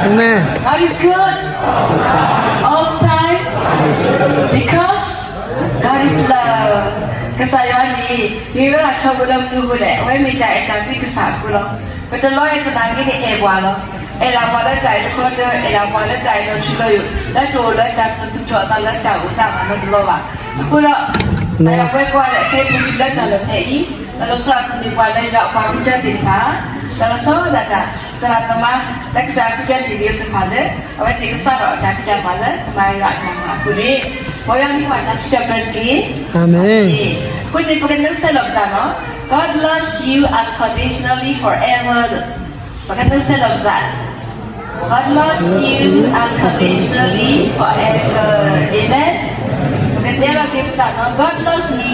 Amen. God is good all the time because God is love. ကစၢ်ယွၤန့ၣ် မ့ၢ်ဝဲဒၣ်ထီဘိလၢမနုၤအဃိလဲၣ်, အဝဲမ့ၢ်တၢ်အဲၣ်တၢ်ကွံကစၢ်အဃိလီၤ. ပတလီၤအဲၣ်သနာ်က့န့ၣ် အဲၣ်ပှၤလီၤ. အဲၣ်ဒၣ်ပှၤလၢတၢ်အဲၣ်တခီတၢၤ, အဲၣ်ဒၣ်ပှၤလၢတၢ်အဲၣ်လီၤထူလီၤယိာ်, လၢတအိၣ်လၢတၢ်သူၣ်ထီၣ်အသးလၢတၢ်အိၣ်သးဘၣ်နီတဘျီဘၣ်. အဃိဒီး တၢ်အဲၣ်ပှၤကိးဂၤဒဲး ခဲအံၤပတုၤလၢတၢ်လီၢ်ဖဲအံၤ, တၢ်လီၤဆီဒၣ်တၢ်န့ၢ်ပှၤလၢယွၤအပှၤဃုထၢသ့ၣ်တဖၣ်, တၢ်လီၤဆီဒၣ်တၢ် သရၣ်သမါလၢကစၢ်ဃုထၢတ့ၢ်လံသ့ၣ်တဖၣ်လၢ အဝဲသ့ၣ်ကစးထီၣ်အတၢ်ဖံးတၢ်မၤလၢကမၤယွၤအတၢ်မၤအပူၤန့ၣ်, မ်ယွၤဟ့ၣ်ပှၤတၢ်စံးထီၣ်ပတြၢၤတက့ၢ်. အၤမ့ၣ်. အဃိန့ၣ် ပကနုဆဲးလီၤပသးနီၤ, God loves you unconditionally forever. ပကနုဆဲးလီၤပသး, God loves you unconditionally forever. Amen. ပကတဲလီၤက့ၤပသးနီၤ, God loves me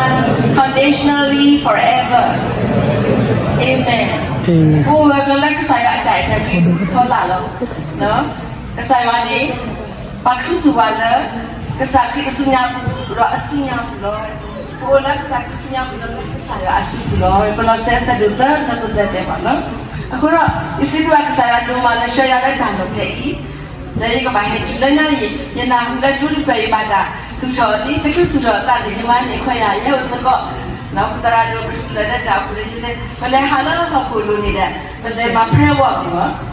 unconditionally forever. Amen. ပအိၣ်ဝဲကလၢကစၢ်ယွၤအတၢ်အဲၣ်တၢ်ကွံဖီလာ်လီၤ. ကစၢ်ယွၤန့ၣ် ပာ်ခူသူၣ်ပှၤလၢ ကစၢ်ခရံာ်အစုညါပူၤဒီးအစုညါပူၤလီၤ. ပအိၣ်လၢကစၢ်ခရံာ်အစုညါပူၤဒီး ကစၢ်ယွၤအစုပူၤလီၤ. ကလီးစဲ အဆၢဒိၣ်သၢ အဆၢဖိသၢတဲဘၣ်လီၤ. အဃိဒီး ယစံးဘျုးဘၣ်ကစၢ်ယွၤဒိၣ်မးလၢဆှၢယၤလၢတၢ်လီၢ်ဖဲအံၤ, လၢယကဘၣ်ဟဲတုၤလၢညါန့ၣ် ယနၢ်ဟူလၢကၠိတဖျၢၣ် ယဘၣ်တၢ်သူၣ်ထီၣ်ဒ်တချုးသူၣ်ထီၣ်အသးန့ၣ် ယမါန့ၣ်ခွဲးယာ် ယဟဲအိၣ်သကိး ပသရၣ်ဒိၣ် Priscilla လၢတၢ်အိၣ်ဖှိၣ်လၢ ပလဲၤဟးလၢဟီၣ်ခိၣ်လိၤန့ၣ်ဒီး ပလဲၤမၤ prayer walk န့ၣ်လီ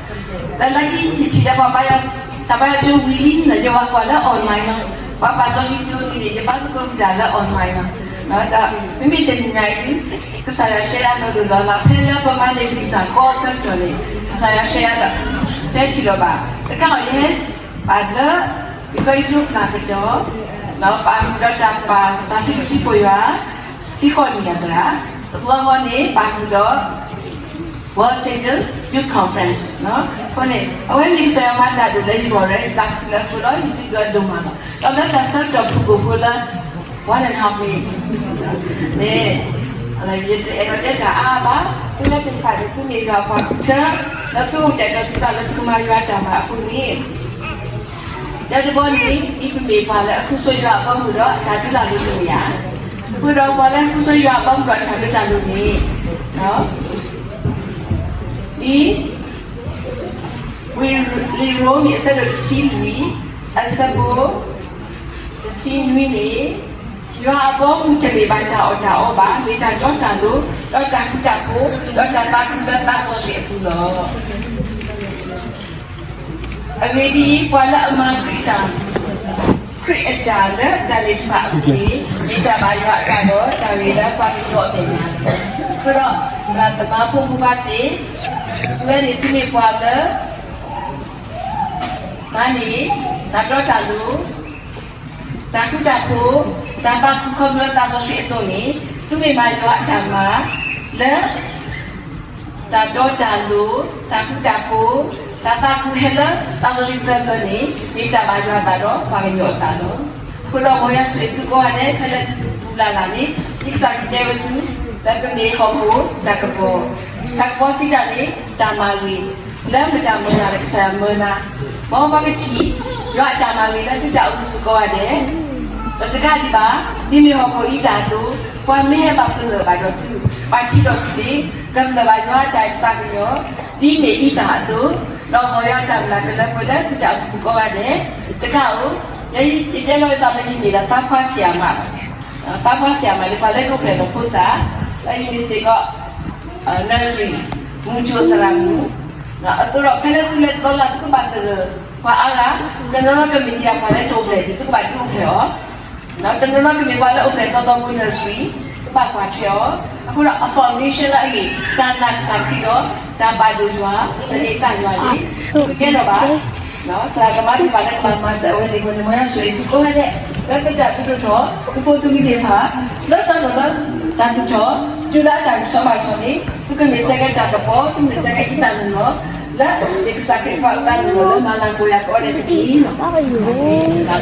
ၤ. လၢလၢခံ ယထံၣ်လၢပှၤဘါယွၤ တၢ်ဘါယွၤကၠိဝံၤလံန့ၣ် ယဝၤကွၢ်လၢ online လီၤ. ပှၤပာ်စီဆှံကၠိန့ၣ် ယဘါသကိးတၢ်လၢ online လီၤ. ဒီးမ့မ့ၢ်တနံၤညါအံၤ ကစၢ်ယွၤဆှၢယၤနီၢ်ဒိၣ်လီၤလၢ ဖဲလၢပမၤန့ၢ် visa ကီၢ်ဆၢကတီၢ်န့ၣ် ကစၢ်ယွၤဆှၢယၤဒီး ဖဲထံၣ်လီၤဘၣ် တကးအီၤယဟဲ ဘၣ်လၢ ကစၢ်ယွၤကၠိပနၢ်ကတီၢ် ဒီးပာ်ဃုာ်ဒီးတၢ်ပာ် တၢ်စံးဘျုးစံးဖှိၣ်ယွၤ စ့ၢ်ကီးန့ၣ်အသရၣ် တဘျီဃီန့ၣ် ပာ်ဃုာ်ဒီး World Changers Youth Conference အဃိန့ၣ် အဝဲန့ၣ်ကစၢ်ယွၤမၤတၢ်ဒိၣ်လၢယဂီၢ်ဒီး ယသးခုလၢအဃိဒီး ယစံးဘျုးဒိၣ်မးလီၤ. ဒီးလၢတၢ်ဆၢကတီၢ်ဖုၣ်ကိာ်ဖိလၢ one and a half minutes န့ၣ် ယတအဲၣ်ဒိးတဲတၢ်အါအါဘၣ်, သုဝဲသ့ၣ်တဖၣ်န့ၣ် သုမ့ၢ်ယွၤအပှၤဃုထၢ ဒီးသုအိၣ်တၢ်ဒီးသုသးလၢသုကမၤယွၤအတၢ်မၤအဃိန့ၣ် တၢ်တဘီန့ၣ် ဒ်ပမ့ၢ်ပှၤလၢအဃုဆိယွၤအဘီအမုၢ်ဒီးအတၢ်ဒုးတၢ်ယၤလိၤတမ့ၢ်ဧါ. အဃိဒီးပှၤလၢအဃုဆိယွၤအဘီအမုၢ်ဒီးအတၢ်ဒုးတၢ်ယၤလိၤန့ၣ် ဒ် ဝံလံာ်ရိမ့ၤအဆၢဒိၣ်တဆံလွံၢ် အဆၢဖိ တဆံနွံန့ၣ် ယွၤအဘီအမုၢ်တမ့ၢ်ဘၣ်တၢ်အီၣ်တၢ်အီဘၣ်, မ့ၢ်တၢ်တီတၢ်လိၤ, ဒီးတၢ်ဃူတၢ်ဖိး, ဒီးတၢ်သးခုလၢသးစီဆှံအပူၤလီၤ. အဂ့ၢ်ဒ်အံၤ, ပှၤလၢအမၤခရံာ်တၢ်, ခရံာ်အတၢ်လၢတၢ်န့ၣ်တဖၣ်အပူၤန့ၣ် မ့ၢ်တၢ်ဘၣ်ယွၤအသးဒီးတၢ်ဂ့ၤလၢပှၤကညီအမဲာ်ညါလီၤ. အဃိဒီး သရၣ်သမါဖိမုၣ်ဖိခွါသ့ၣ်, သုဝဲန့ၣ်သုမ့ၢ်ပှၤလၢ မၤန့ၢ် တၢ်တီတၢ်လိၤ, တၢ်ဃူတၢ်ဖိး, တၢ်သးခုခီဖျိလၢသးစီဆှံအသိးန့ၣ် သုမ့ၢ်မၤယွၤအတၢ်မၤလၢ တၢ်တီတၢ်လိၤ, တၢ်ဃူတၢ်ဖိး, တၢ်သးခုဟဲလၢသးစီဆှံသၢဖျၢၣ်န့ၣ် မ့ၢ်တၢ်ဘၣ်ယွၤအသးဒီးပှၤကညီအသးလီၤ. အဃိဒီးမ်ယွၤဆိၣ်ဂ့ၤသုကိးဂၤဒဲး ဖဲလၢသုပူၤလၢ်လၢ်န့ၣ် ယကစၢ်ကတဲဝဲသု လၢပမ့ၢ်ဟီၣ်ခိၣ်တၢ်ကပီၤ, တၢ်ကပီၤစံးတၢ်န့ၣ် တၢ်မၤဂ့ၤ လၢမတၤမတၤလၢကစၢ်ယွၤမၢနၤ, မ်ပကထံၣ် ယွၤအတၢ်မၤဂ့ၤလၢသုတၢ်အိၣ်မူကိးဂၤဒဲး, ဒီးတကးဒံးဘၣ် ဒ်မ့ၢ်ဟီၣ်ခိၣ်အံၤတၢ်အသိး ပှၤမ့ၢ်ဟဲဘၣ်ဖျၢၣ်လၢၤဘၣ်ဒီးသု, ပှၤထံၣ်ဒီးသုန့ၣ် ကမျၢၢ်ဘၣ်ယွၤအတၢ်သးကညီၤ ဒ်မ့ၢ်အံၤတၢ်အသိး, ဒီးမ်ယွၤအတၢ်မျၢ်ကလၢပှဲၤလၢသုတၢ်အိၣ်မူကိးဂၤဒဲး, တကးဧိၤ, ယတဲလီၤယသးလၢယမ့ၢ်ဒၣ်သးပှၢ်ဆံးအမး, သးပှၢ်ဆံးအမးန့ၣ် ပှၤလၢဒိးဖျဲၣ်လီၤဖိသၣ်, ဒီးယမ့ၢ်စ့ၢ်ကီး nursery မူကၠိသရၣ်မုၣ်, အဃိဒီးဖဲလၢသုလဲၤတဘျီလၢ် သုကဘၣ်သဂၢၢ်ပှၤအါဂၤ, တနီၤနီၤကမ့ၢ်ဒၣ်ပှၤလၢတအိၣ်ဖျဲၣ်ဒံး သုကဘၣ်ဒုးအိၣ်ဖျဲၣ်အီၤ, တနီၤနီၤကမ့ၢ်ပှၤလၢအိၣ်ဖျဲၣ်သီသီဖိ nursery သုကဘၣ်ကွၢ်ထွဲအီၤ, အဃိဒီးအ foundation လၢအဂ့ၢ် တၢ်နာ်ကစၢ်ခရံာ်ဒီး တၢ်ဘၣ်ဒိယွၤ သန့ၤသးယွၤန့ၣ် သုကကဲထီၣ်ဘၣ် သရၣ်သမါသ့ၣ်တဖၣ်လၢကဘၣ်မၤစၢၤအဝဲသ့ၣ်အဃိန့ၣ် မ်ယွၤဆိၣ်ဂ့ၤသုကိးဂၤဒဲး လၢသုတၢ်ဒုးဒိၣ်ထီၣ် သုဖိသုလံၤသ့ၣ်တဖၣ် လၢဆၢကတီၢ်လၢတၢ်ဒုးထီၣ် တုၤလၢအတၢ်ကစီၣ်ဘၣ်ကစီၣ်န့ၣ် သုကမ့ၢ်စ့ၢ်ကီးတၢ်ကပီၤ သုကမ့ၢ်စ့ၢ်ကီးအံသၣ်နီၢ်နီၢ် လၢမ့ၢ်ကစၢ်ခရံာ်ပှၤအုၣ်သးနီၢ်နီၢ်လၢမၤလၤကပီၤယၤကိးဂၤဒဲးတက့ၢ်.